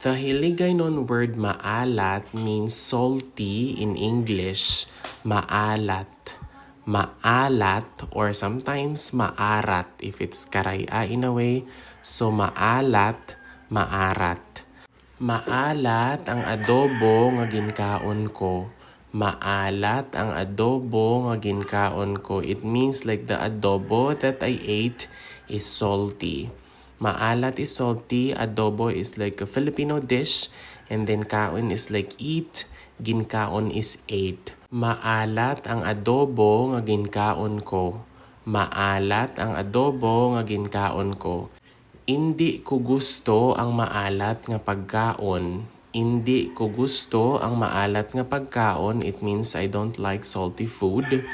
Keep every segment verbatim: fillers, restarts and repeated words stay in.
The Hiligaynon word maalat means salty in English. Maalat. Maalat, or sometimes maarat if it's karaya in a way. So maalat, maarat. Maalat ang adobo nga ginkaon ko. Maalat ang adobo nga ginkaon ko. It means, like, the adobo that I ate is salty. Maalat is salty, adobo is like a Filipino dish, and then kaon is like eat, ginkaon is ate. Maalat ang adobo nga ginkaon ko. Maalat ang adobo nga ginkaon ko. Indi ko gusto ang maalat nga pagkaon. Indi ko gusto ang maalat nga pagkaon. It means I don't like salty food.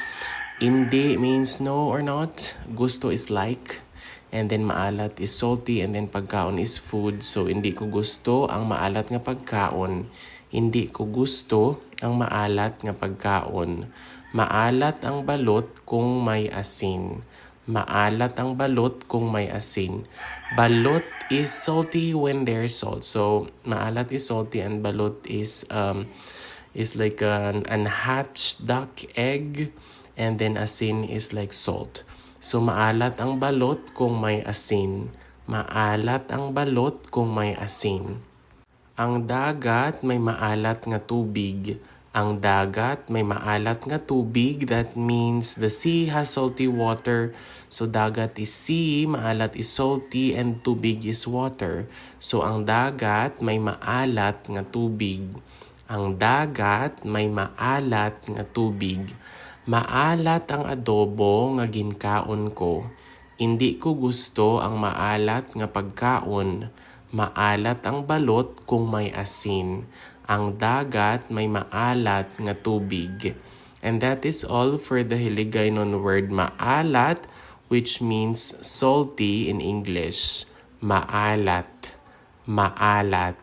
Indi means no or not. Gusto is like. And then maalat is salty. And then pagkaon is food. So, indi ko gusto ang maalat nga pagkaon. Indi ko gusto ang maalat nga pagkaon. Maalat ang balot kung may asin. Maalat ang balot kung may asin. Balot is salty when there's salt. So, maalat is salty and balot is, um, is like an unhatched duck egg, and then asin is like salt. So, maalat ang balot kung may asin. Maalat ang balot kung may asin. Ang dagat may maalat nga tubig. Ang dagat may maalat nga tubig. That means the sea has salty water. So, dagat is sea, maalat is salty, and tubig is water. So, ang dagat may maalat nga tubig. Ang dagat may maalat nga tubig. Maalat ang adobo nga ginkaon ko. Indi ko gusto ang maalat nga pagkaon. Maalat ang balot kung may asin. Ang dagat may maalat nga tubig. And that is all for the Hiligaynon word maalat, which means salty in English. Maalat. Maalat.